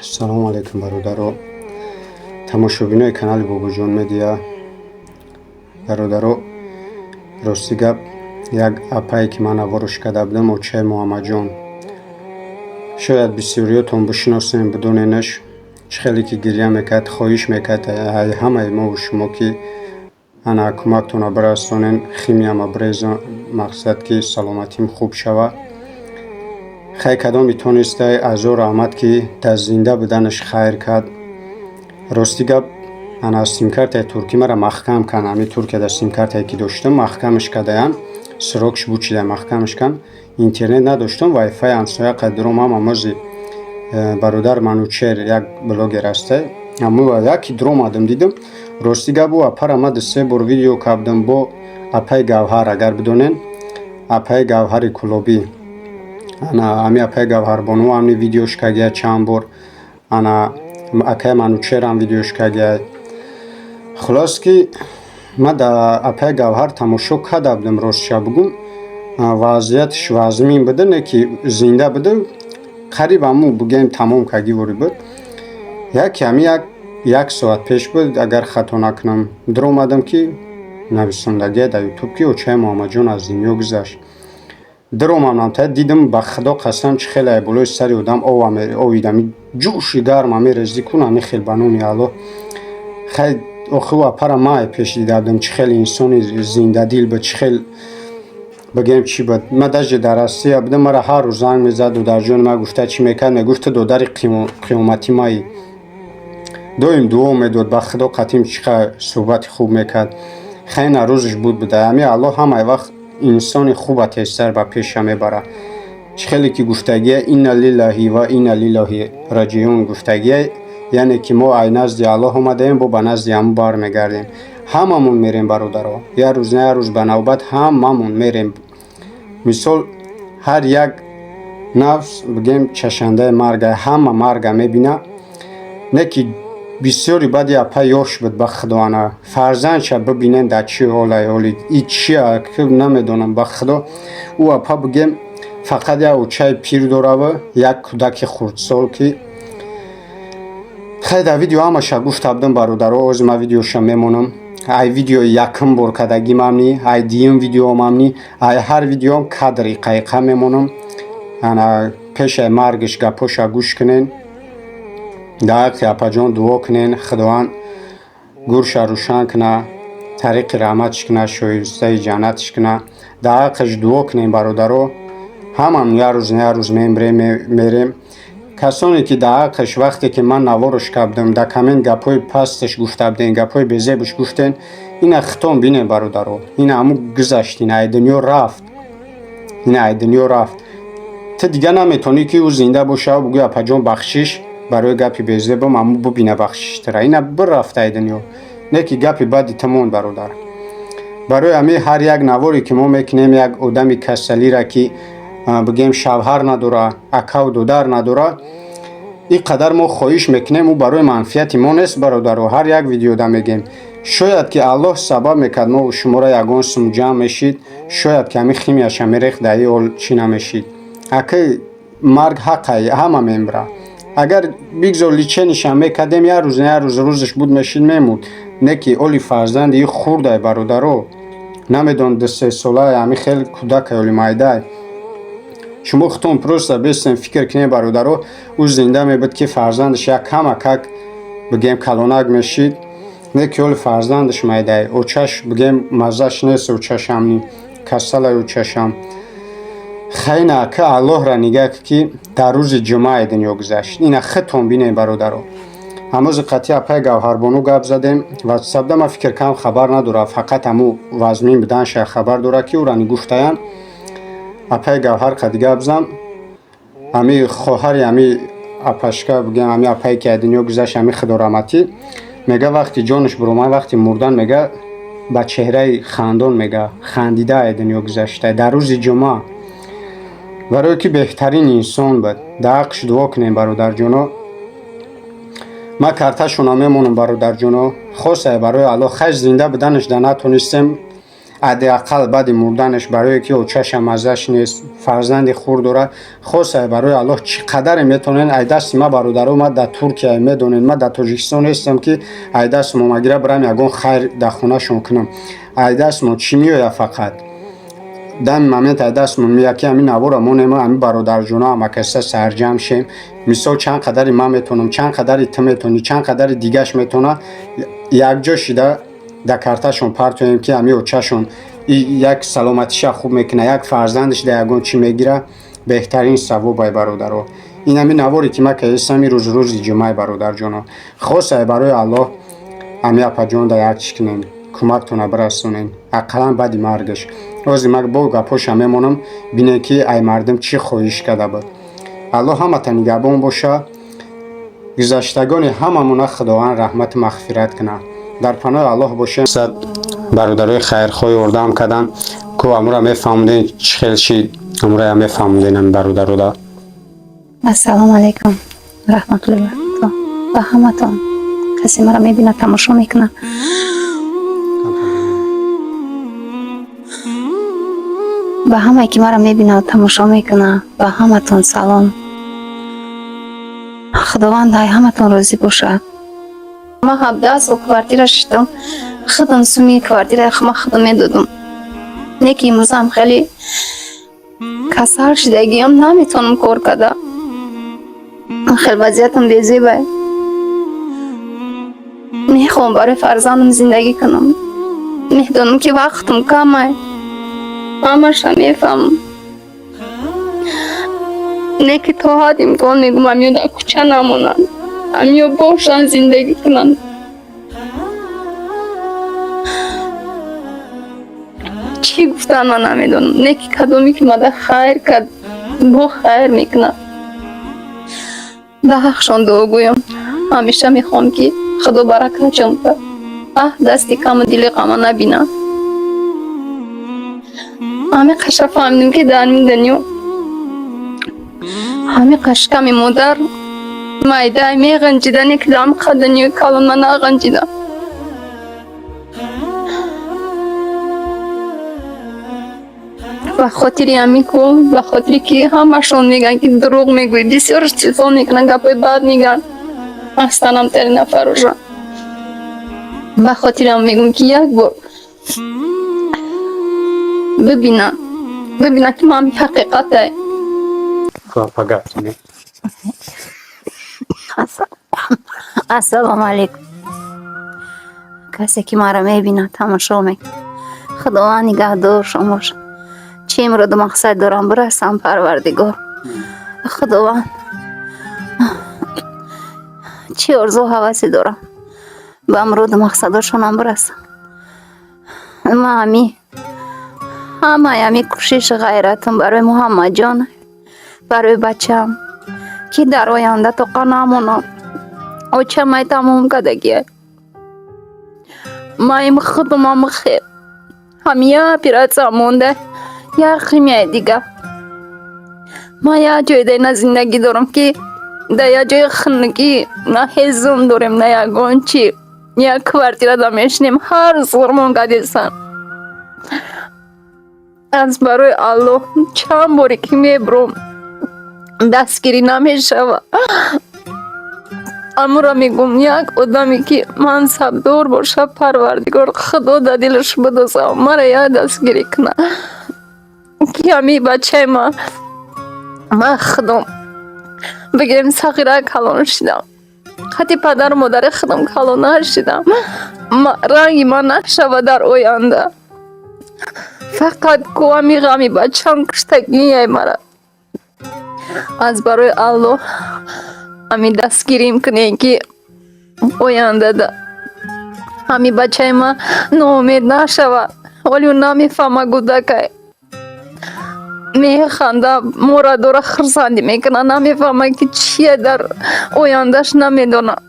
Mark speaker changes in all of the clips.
Speaker 1: Салому алейкум, бародаро, тамошобинои канали Бобоҷон Медиа. Бародаро, рости гап, як апае, ки ман аворуш карда будам, очаи Муҳаммадҷон, шояд бисёриётон бишиносем, бидоненаш. Чӣ хеле ки гирья мекард, хоҳиш мекард ҳамаи мову шумо, ки ана кӯмактона бирасонен, химияма бирезон, мақсад ки саломатим хуб шава. Хай, кадоми тонистай, азо раҳмат, ки дар зинда буданаш хайр кард. Рости гап, ана симкартаи туркӣ мара маҳкам кан, ҳами Туркияда симкартае, ки доштам, маҳкамаш кардаян, срок ш бучида, маҳкамаш кан, интернет надоштам, вайфай ҳамсоя қадромам. Амози бародар Манучер, як блогер ҳастай, аму яки дромадам, дидам. Рости гап, ӯ апара ма се бор видео кардам бо апаи Гавҳар. Агар бидонен, апаи Гавҳари Кулобӣ, ана ами апаи Гавҳарбону ами видеош кагия чанд бор, ана акаи Манучерам видеош кагия. Хулос, ки ма да апаи Гавҳар тамошо карда будам. Ростша бугум, вазъияташ вазмин буда, не ки зинда буда, қариб ҳаму бугем тамом кагивори буд. Яке ҳами як соат пеш буд, агар хато накунам, дуромадам, ки нависондагия дар Ютуб, ки очаи Муҳаммадҷон аз дунё гузашт. Дуромадам, та дидам, ба Худо қасам, чӣ хеле болои сари одам овидами, ҷӯши гарма мерезӣ кун, ами хел. Ба номи Аллоҳ, хай, охи ӯ апара май пеш дида будам, чӣ хеле инсони зиндадил буд, чӣ хел бигем, чӣ буд. Ма даже дар Россия будам, мара ҳар рӯз занг мезад, додарҷони ма гуфта, чӣ мекард, мегуфт: «Ту додари қиёматӣ маи». Доим дуо медод, ба Худо қатим, чӣ қадр суҳбати хуб мекард. Хай, на рӯзаш буд буда. Ами Аллоҳ ҳамаи вақт инсони хуба тезтар ба пеша мебарад. Чӣ хеле ки гуфтагия: «Инна лиллаҳи ва инна лиллаҳи раҷиун» гуфтагия, яъне ки мо ай назди Аллоҳ омадаем, бо ба назди ҳамун бармегардем. Ҳамамон мерем, бародаро, як рӯз на як рӯз, ба навбат ҳамамон мерем. Мисол, ҳар як нафс, бигем, чашандаи марга, ҳама марга мебина. Не ки бисёри баъди апа ёш буд, ба Худо, ана фарзандша бибинен, дар чӣ ҳолай ҳоли и чия, намедонам. Ба Худо, ӯ апа, бигем, фақат як очаи пир дораву як кӯдаки хурдсол, ки хай, дар видео ҳамаша гуфта будам. Бародаро, ози ман видеоша мемонам. Ай видеои якум бор кардагимамни, ай дуюм видеомамни, ай ҳар видеом кадри қайқа мемонам. Ана пешаи маргиш гапоша гӯш кунен, дар ҳаққи апаҷон дуо кунен, Худованд гӯрша рӯшан куна, тариқи раҳматш куна, шоистаи ҷаннатш куна. Дар ҳаққаш дуо кунем, бародаро. Ҳамам як рӯз на як рӯз мемирем, мерем. Касоне ки дар ҳаққаш, вақте ки ман наворош кардам, дар коммент гапҳои пасташ гуфта буден, гапҳои безебаш гуфтен, ина хитом бинен, бародаро, ина ҳаму гузашт, ина ай дунё рафт, ина ай дунё рафт. Ту дигар наметавонӣ, ки ӯ зинда бошаву бугӯй: «Апаҷон, бахшиш барои гапи безебам». Ҳаму бубина бахшиштара, ина бирафт ай дунё, не ки гапи бади ту монд, бародар. Барои ҳамин ҳар як наворе, ки мо мекунем, як одами касалира, ки, бигем, шавҳар надора, акаву додар надора, ин қадар мо хоҳиш мекунем, ӯ барои манфиати мо нест, бародаро. Ҳар як видеода мегем, шояд ки Аллоҳ сабаб мекард, мо шуморо ягон сум ҷамъ мешид, шояд ки ҳамин химияша мерехт, дар ин ҳол чӣ намешид. Аки марг ҳаққай, ҳама мемира. Агар бигзор лечение ша мекардем, як рӯз на як рӯз рӯзаш буд мешид, мемурд. Не ки оли фарзанди ин хурдай, бародаро, намедонам, 2-3 сола, ҳамин хел кӯдакай, оли майдай. Шумо худтон просто бестен, фикр кунед, бародаро, ӯ зинда мебуд, ки фарзандаш як камакак, бигем, калонак мешид. Не ки оли фарзандаш майдай, очаш, бигем, маззаш нест, очашам касалай, очашам. Хайна, ака, Аллоҳра нигаҳ, ки дар рӯзи ҷумъаи дунё гузашт. Ина худтон бинед, бародаро. Ҳамози қатъи апаи Гавҳарбону гап задем ватсапда. Ман фикр кардам, хабар надорад, фақат ҳаму вазмин буданша хабар дорад, ки ӯра гуфтаян. Апаи Гавҳар қади гап зам, ҳами хоҳари ҳами апашка, бигем, ҳами апае, ки аз дунё гузашт, ҳами худораҳматӣ. Мега, вақти ҷонаш биромад, вақти мурдан, мега, ба чеҳраи хандон, мега, хандида ай дунё гузашта дар рӯзи ҷумъа. Барое ки беҳтарин инсон буд. Дар ҳаққш дуо кунем, бародарҷоно. Ман карташона мемонам, бародарҷоно. Хосае барои Аллоҳ, хайр, зинда буданаш да натонистем, ҳадди ақал баъди мурданаш, барое ки очаша маззаш нест, фарзанди хур дорад. Хосае барои Аллоҳ, чӣ қадаре метавонед ай дасти ма, бародаро. Ма дар Туркия, медонед, ма дар Тоҷикистон нестам, ки ай дасти момагира бирам, ягон хайр дар хонашон кунам. Ай дастмон чӣ меояд? Фақат дами момент ай дастмон меяд, ки ҳамин навора монем, ҳамин бародарҷоно, ҳамакаса сарҷамъ шем. Мисол, чанд қадари ман метавонам, чанд қадари ту метавонӣ, чанд қадари дигаш метавонад, якҷо шида дар карташон партоем, ки ҳамин очашон як саломатиша хуб мекунад, як фарзандаш дар ягон чӣ мегира. Беҳтарин савобай, бародаро. Ин ҳамин наворе, ки ман кардастам, ин рӯз рӯзи ҷумъай, бародарҷоно. Хосае барои Аллоҳ, ҳамин апаҷон да як чӣ кунем, кӯмактона бирасонем, ақаллан баъди маргаш. Ҳозир ман бо гапҳоша мемонам, бинем, ки ай мардум чӣ хоҳиш карда буд. Аллоҳ ҳамата нигаҳбон боша. Гузаштагони ҳамамона Худованд раҳмату мағфират кунад. Дар паноҳи Аллоҳ бошем. Бародарои хайрхоҳ ёрдам карданд ку, амура мефаҳмуден, чӣ хел шид, амура мефаҳмуден ами бародарода.
Speaker 2: Ассалому алайкум раҳматуллоҳи баракатуҳ ба ҳаматон, касе маро мебинад, тамошо мекунад. Ба ҳамае, ки маро мебинад, тамошо мекунад, ба ҳаматон салом. Худованд ай ҳаматон розӣ бошад. Ман 17 сол квартира шиштам, худам суми квартира ма худам медодам. Не ки имрӯзам хеле касал шидагиам, наметавонам кор карда. Хеле вазъиятам безебай. Мехоҳам барои фарзандам зиндагӣ кунам. Медонам, ки вақтам камай, ҳамаша мефаҳмам. Не ки то ҳад имкон мегӯм, амиё дар кӯча намонанд, амиё бошанд, зиндагӣ кунанд. Чӣ гуфтан ман намедонам. Не ки кадоме ки мада хайр кард, бо хайр мекунад. Ба ҳақшон дуо гӯям. Ҳамеша мехоҳам, ки Худо баракатшон диҳад. Аҳ, дасти каму дили ғама набинанд. Ҳамин қаша фаҳмидем, ки дар ин дунё ҳамин қашками модар майда меғанҷида, не ки дар ҳамин қа дунёи калон ман нағанҷидам. Ба хотири ҳамин ку, ба хотире ки ҳамашон мегӯянд, ки дурӯғ мегӯӣ, бисёрш телефон мекунанд, гапҳои бад мегӯянд. Ҳастанам тари нафарожа. Ба хотири ҳам мегӯм, ки як бор бибинанд, бибинанд, ки ман ҳақиқатай. Ассалому алайкум. Касе, ки маро мебинад, тамошо мекунад, Худованд нигаҳдоршон бошад. Чӣ имроду мақсад дорам, бирасам, Парвардигор Худованд, чӣ орзу ҳавасе дорам, ба муроду мақсадошонам бирасам. Ман ҳами ҳамаи ҳами кӯшишу ғайратам барои Муҳаммадҷон, барои бачаам, ки дар оянда тоқа намонам. Очамай тамом кардагиай. Ман им худумам хел ҳам як оператсия монда, як химияи дига. Ман як ҷойда ина зиндагӣ дорам, ки дар як ҷои хунукӣ, на ҳезум дорем, на ягон чӣ. Як квартирада мешинем, ҳар зурмон кадесан. Аз барои Аллоҳ, чанд боре ки мебуром, дастгирӣ намешавад. Амура мегӯм, як одаме, ки мансабдор бошад, Парвардигор Худо дар дилаш бидоза, мара як дастгирӣ кунад, ки ҳамин бачаи ман, ман худом бигирем, сағира калон шидам, қати падару модари худам калон нашидам, ранги ман нашавад дар оянда. Фақат ку ҳами ғами бачаам куштагиай мара. Аз барои Аллоҳ, ҳамин дастгирим кунем, ки ояндада ҳамин бачаи ман ноумед нашавад. Ҳоле ӯ намефаҳмад, кӯдакай, механда, мора дора хурсандӣ мекунад, намефаҳмад, ки чие дар ояндаш, намедонад.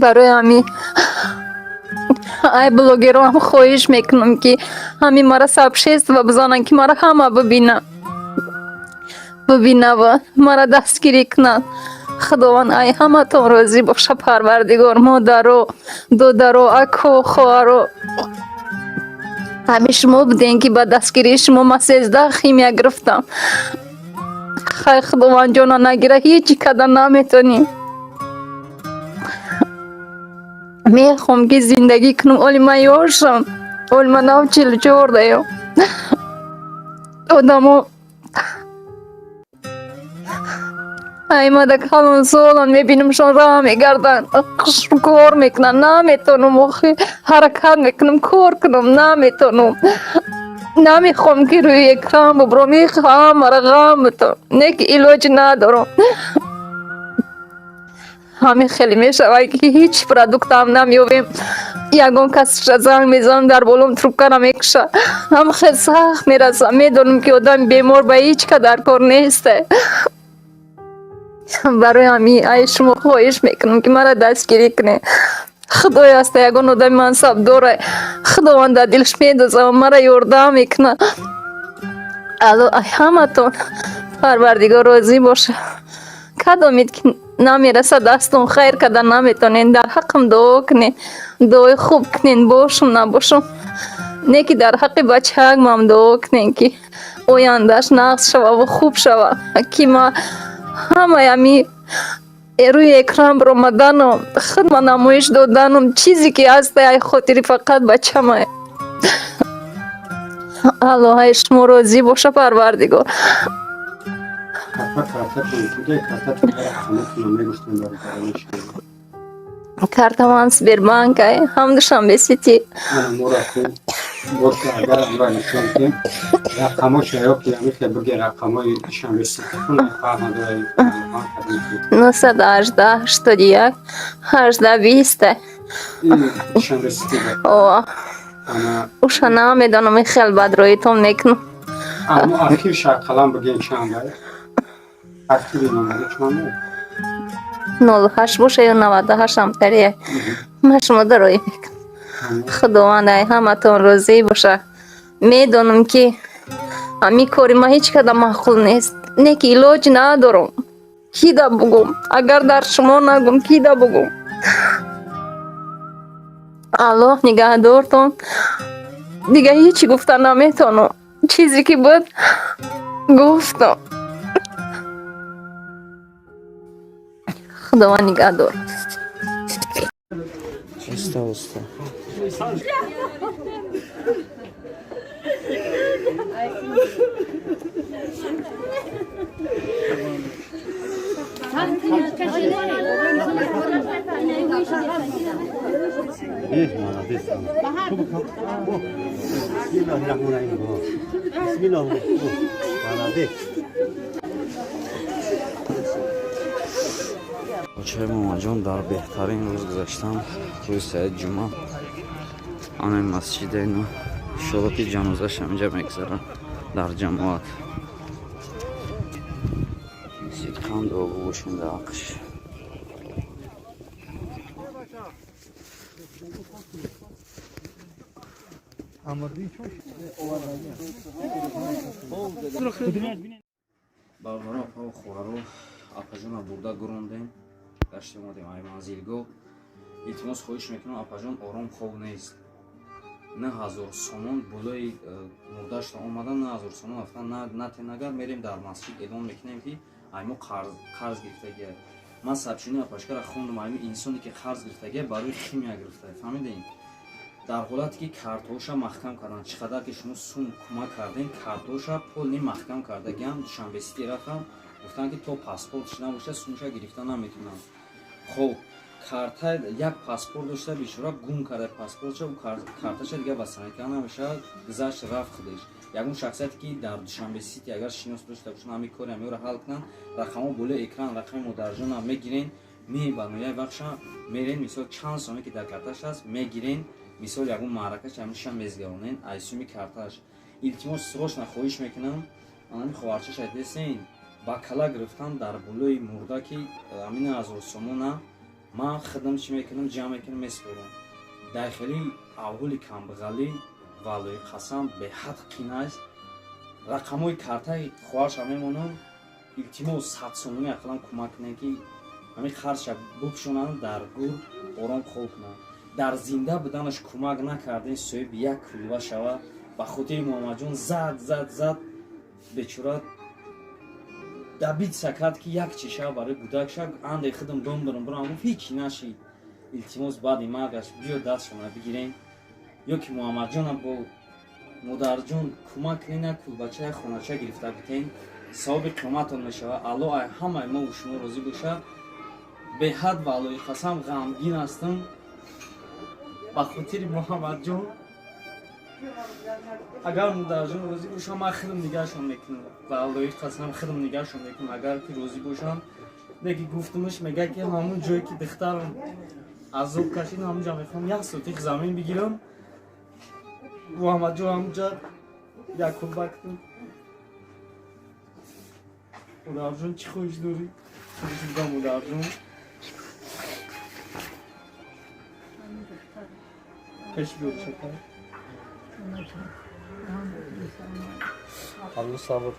Speaker 2: Барои ҳамин ай блогерам хоҳиш мекунам, ки ҳамин мара сообщество бизананд, ки мара ҳама бибинава, мара дастгирӣ кунанд. Худованд ай ҳаматон розӣ боша, Парвардигор, модаро, додаро, ако, хоҳаро. Ҳамин шумо будем, ки ба дастгирии шумо ман 13 химия гирифтам. Хай, Худованд ҷона нагира, ҳеҷ када наметонем. Мехоҳам, ки зиндагӣ кунам. Оли ман ёшам, оли ман нав 44 даём. Одамо аймада калонсолан, мебинамшон, раҳ мегарданд, кор мекунанд. Наметонам, охи, ҳаракат мекунам, кор кунам, наметонам. Намехоҳам, ки рӯи экран бубурам, мехоҳам ҳамаро ғам бутам, не ки илоҷ надорам. Ҳамин хеле мешавад, ки ҳеҷ продуктам намеёбем. Ягон касша занг мезанам, дар болом трубкара мекуша. Ҳам хел сахт мерасам. Медонам, ки одами бемор ба ҳеҷ ка дар кор несте. Барои ҳамин ай шумо хоҳиш мекунам, ки маро дастгирӣ кунед. Худое аста, ягон одами мансабдоре, Худованд дар дилаш медоза, маро ёрдам мекунад. Алло, ай ҳаматон Парвардигор розӣ боша. Кадомед ки намерасад дастон, хайр карда наметонед, дар ҳаққам дуо кунед, дуои хуб кунед, бошум набошум, не ки дар ҳаққи бачаакмам дуо кунед, ки ояндааш нағз шававу хуб шава, ки ман ҳамаи ҳамин рӯи экран баромадану худма намоиш доданум, чизе ки ҳаста, ай хотири фақат бачамае. Аллоҳ ай шумо розӣ боша, Парвардигор.
Speaker 1: Апа, картатон куҷое? Картатон рақамотонро мегуфтем бародарони шумо.
Speaker 2: Картаман Сбербанк ай, ҳам Душанбе Сити.
Speaker 1: Ана моро ку боша, агар амра нишон диҳем рақамоша, ё ки ҳамихе биге рақамои Душанбе Сититон фарқ надорад, банк.
Speaker 2: 918 81 18 20.
Speaker 1: Ин Душанбе Сити.
Speaker 2: О.
Speaker 1: Ана.
Speaker 2: Уша намедонам, ин хел бадроитон мекунам.
Speaker 1: Амо ахирша қалам бигем, чанд ай? Ахири номери чанд ай?
Speaker 2: 08 боша ё 98, ҳамтария. Ман шумо дароӣ мекунам. Худованд ай ҳаматон розӣ боша. Медонам, ки ҳамин кори ман ҳеҷ када маъқул нест, не ки илоҷ надорам. Ки да бугум? Агар дар шумо нагум, ки да бугум? Аллоҳ нигаҳдортон. Дига ҳеҷ гуфта наметонам. Чизе ки буд, гуфтам. Худованд нигаҳдор.
Speaker 3: Оста, оста.
Speaker 4: Молодец. Бисмиллоҳир-раҳмонир-раҳим. Бисмиллоҳ. Молодец.
Speaker 3: Очаи Муҳаммадҷон дар беҳтарин рӯз гузаштан, рӯзи саид ҷумъа, ана масҷида ино. Иншолло, ки ҷанозаш ҳаминҷа мегузарад дар ҷамоат. Сидқан дуогӯ бошем дар ҳаққиш. Бародаро, апаву хоҳаро, апаҷона бурда гурондем, гаштем, омадем ай манзилгоҳ. Илтимос, хоҳиш мекунам, апаҷон ором хоб нест. 9000 сомон болои мурдашта омада, 9000 сомон афтан натенагар, мерем дар масҷид эълон мекунем, ки ай мо қарз гирифтагия. Ман сообщение апашкара хондум. Айми инсоне ки қарз гирифтагия, барои химия гирифта, фаҳмидем? Дар ҳолате ки картҳоша маҳкам карданд, чӣ қадар ки шумо сум кӯмак кардем, картҳоша полный маҳкам кардагиам. Душанбе Сити рафтам, гуфтанд, ки то паспортш набошад, сумша гирифта наметавонам. Хоб, карта як паспорт дошта, бечора гум карда паспортша, карташа дигар восстановить карда намешавад, гузашт, рафт худеш. Ягон шахсияте ки дар Душанбе Сити агар шинос дошта бошанд, ҳамин кори ҳамёро ҳал кунанд. Рақамҳо болои экран, рақами модарҷонам мегирен, мебанояй вақша мерен, мисол, чанд соме ки дар карташ ҳаст мегирен, мисол, ягон маъракаш ҳамиша мезгаронен ай суми карташ. Илтимос, срочно хоҳиш мекунам. Анами хоҳарчаша десен, ба кала гирифтан дар болои мурда, ки ҳамин 1000 сомона. Ман хидм чӣ мекунам, ҷамъ мекунам, меспорам. Дар хеле аввали камбағалӣ, валлои қасам, беҳад қин аст. Рақамҳои картаи хоҳарша мемонам. Илтимос, 100 сомонӣ ақаллан кӯмак кунем, ки ҳамин қарзша бупӯшонанд, дар гур ором хоб кунанд. Дар зинда буданаш кӯмак накардем, соҳиби як кулба шава. Ба хотири Муҳаммадҷон зад, зад, зад, бечора добиться кард, ки як чи шава барои гудак шава. Анде худам бимбирам, бирам, гуфт, ҳечи нашид. Илтимос, баъди маргаш биё, дастшона бигирем, ё ки Муҳаммадҷонам бо модарҷон кӯмак кунем, як кулбача, як хонача гирифта битем, савоби қиёматон мешавад. Аллоҳ ай ҳамаи мову шумо розӣ бошад. Беҳад, валлои қасам, ғамгин ҳастам ба хотири Муҳаммадҷон. Агар модарҷон розӣ бошам, ман худам нигаҳшон мекунам. Валлои қасам, худам нигаҳшон мекунам, агар ки розӣ бошам. Леки гуфтумаш, мега, ки ҳамун ҷое ки духтарам азоб кашид, ҳамунҷа мехоҳам як сотих замин бигирам. Муҳаммадҷон, ҳамунҷа як кулба кунам. Модарҷон, чӣ хоҳиш дорӣ? Хоҳиш будам, модарҷон, пеш биёр, шакар. Алло, сабр.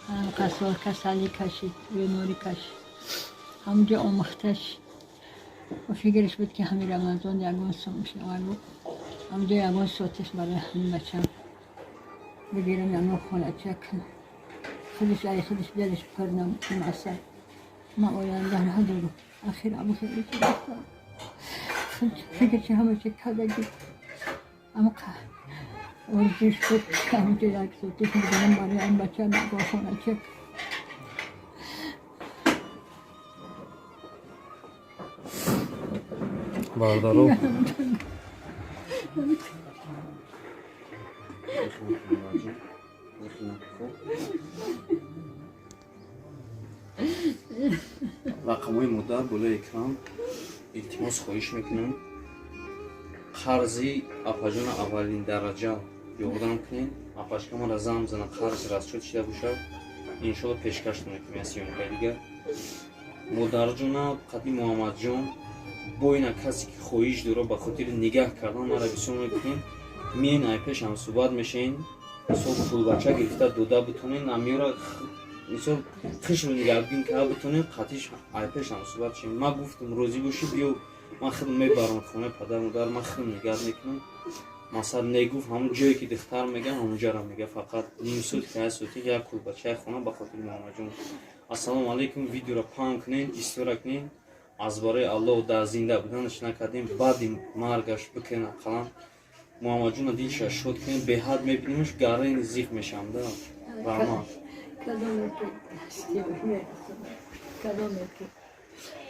Speaker 5: هم قصار کسلی کشید، بیماری کشید، همونجا آموختش و فکرش بود که همین رمضان یگان سوم شود، همونجا یگان سوتش برای همین بچم بگیرم، یگان خانه چک کنم. خودش ای خودش دلش پر نماسه. ما آینده ندارم. آخر ابو خیلی فکر چه همه چه کردگی، اما ارزش بود که همونجا یک سوتش میگیرم برای این بچه یگان خانه چک.
Speaker 3: Бародаро, рақамҳои модар болои экран. Илтимос, хоҳиш мекунам, қарзи апаҷона аввалин дараҷа ёрдам кунед. Апашка мара зам зана, қарз расчёт шида бошад, иншолло пешкаштон мекунем я съёмкаи дигар. Модарҷона қади Муҳаммадҷон бо ина касе ки хоҳиш дора, ба хотири нигаҳ кардан мара бисёр мекунем. Миен, ай пешам суҳбат мешавем. Мисол, пулбача гирифта дода битонем, амёра мисол хишро нигаҳбин карда битонем, қатиш ай пешам суҳбат шавем. Ман гуфтам, розӣ бошӣ, биё, ман худам мебарам хонаи падар модар, ман худам нигаҳ мекунам. Масалан, негуфт, ҳамун ҷое ки духтар мега, ҳамунҷара мега, фақат ним сотик, як сотик, як кулбача, як хона ба хотири Муҳаммадҷон. Ассалому алайкум. Видеоро паҳн кунед, истифода кунед. Аз барои Аллоҳ дар зинда буданаш накардем, баъди маргаш бикунед, ақаллан Муҳаммадҷона дилша шод кунед. Беҳад мебинимш, гаррени зиқ мешавам да. Раҳмат.
Speaker 5: کدوم که هستی میرسونه، کدوم که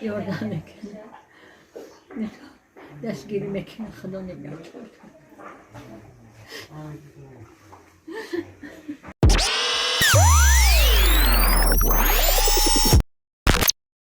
Speaker 5: یاردم میکنه، دستگیری میکنه، خدا نگهدار.